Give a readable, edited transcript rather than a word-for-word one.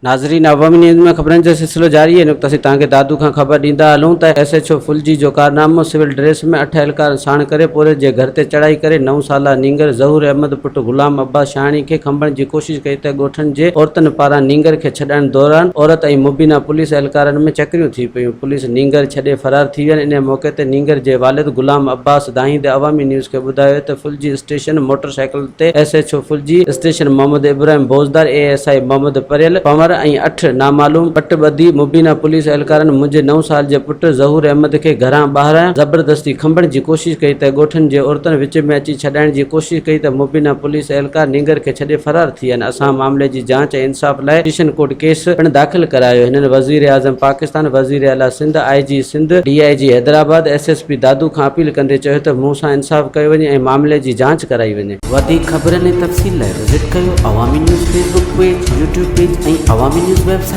ناظرين عوامي نيوز ۾ خبرن جو سلسلو جاري آهي نقطه اسين توهان کي دادو کان خبر ڏيندا هلون ته ايس ايڇ او ڦلجي جو ڪارنامو سول ڊريس ۾ اٺ اهلڪارن ساڻ ڪري پورهيت جي گهر تي چڙهائي ڪري نو سالا نينگر ظهور احمد پٽ غلام عباس شاهاڻي کي کنڀڻ جي ڪوشش ڪئي ته ڳوٺن جي عورتن پاران نينگر کي ڇڏائڻ دوران عورت ۽ مبينا پوليس اهلڪارن ۾ چڪريون ٿي پيون پوليس نينگر ڇڏي فرار ٿي وين انهي موقعي تي نينگر جي والد غلام عباس دانهيندي عوامي نيوز کي ٻڌايو ته ڦلجي اسٽيشن موٽر سائيڪل تي S H O Phulji station Muhammad Ibrahim Bozdar, A S I Muhammad Pariyal Panhwar ۽ اٺ نامعلوم پٽ ٻڌي مبينا پوليس اهلڪارن منهنجي نو سال جي پٽ ظهور احمد کي گهران ٻاهران زبردستي کنڀڻ جي ڪوشش ڪئي ته ڳوٺن جي عورتن وچ ۾ اچي ڇڏائڻ جي ڪوشش ڪئي ته مبينا پوليس اهلڪار نينگر کي ڇڏي فرار ٿي ويا اسان معاملي جي جاچ ۽ انصاف لاء سيشن ڪورٽ ڪيس پڻ داخل ڪرايو هنن وزيراعظم پاڪستان، وزيراعليٰ Sindh, I G Sindh, D I G Hyderabad, S S P Dadu کان اپيل ڪندي چيو ته مون سان انصاف ڪيو وڃي ۽ معاملي جي جاچ ڪرائي وڃي. وڌيڪ خبرن ۽ تفصيل لاء وزٽ ڪيو Awami news Facebook page, YouTube page ۽ Awami news website.